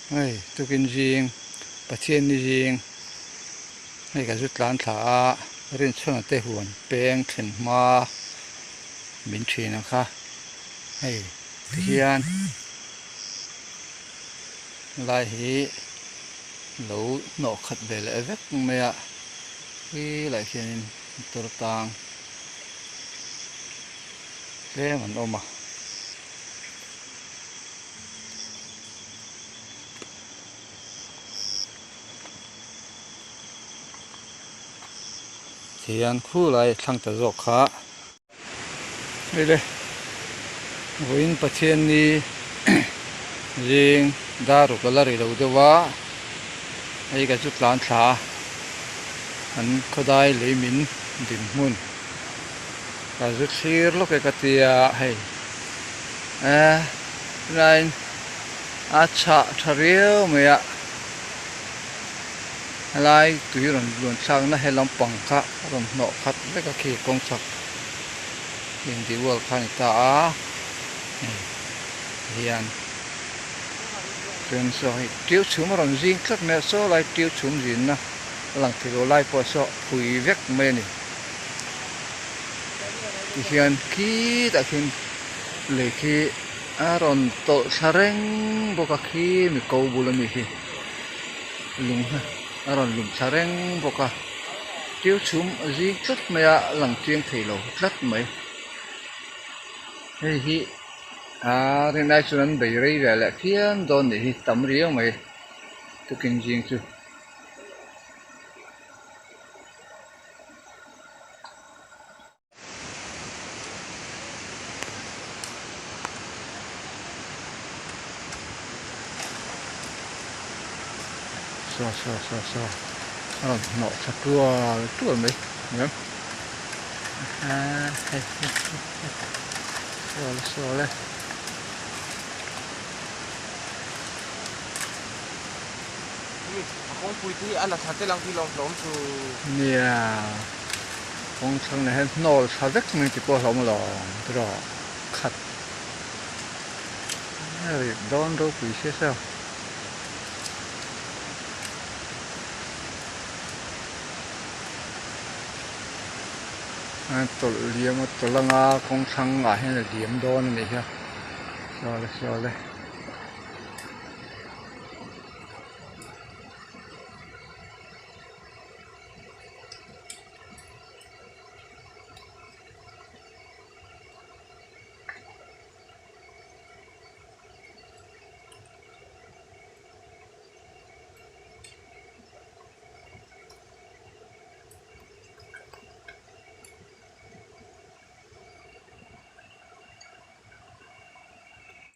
Hei tukin zing Pathianni zing hei ka zu tlan thla a Rinchhuna te huan peng thlen hma min thin ang kha hei tihian lai hi lo hnawh khat ve leh vek mai a khi lai khianin motor tang tlem an awm a. Tihian khulai thlang ta zawk kha hei le vawiin Pathianni zing dar ruk a la ri lo deuh a hei ka chu tlan thla a an khawdai lei min dinhmun ka zu thlir lawk e ka tia hei. Eh tunlaiin a chhah tha riau mai a helai tui rawn luan thlakna he lampang kha a rawn hnawh khat vek a khi kawng chhak hindi wall kha a ni ta a hei hian chuan saw hei tiu chhum a rawn zing tlat mai a saw lai tiu chhum zinna a lang thei lo lai pawh saw phui vek mai a ni. Tihian khitah khian lei khi a rawn tawlh thla reng bawk a khi mi ko bul ami hi lung hi a rawn lum thla reng bawk a tiu chhum a zing tlat mai a a lang chiang thei lo tlat mai hei hi aaa rinai chuan an bei rei ve leh phian dawn nih hi tam riau mai tukin zing chu. Saw saw saw saw a rawn hnawh thla tual tual mai nia hei hei hei saw le saw le. A kawngpui te hi a la thla tel ang tih lawm hlawm chu. Nia, kawng chhang nen hian hnawl thla vek mai tih pawh a hlawm alawm tiraw khat a rit dawn ropui sia sia. A tawlh liam a tawlh anga kawng thlang ah hian a liam dawn a nih hi a, saw le saw le.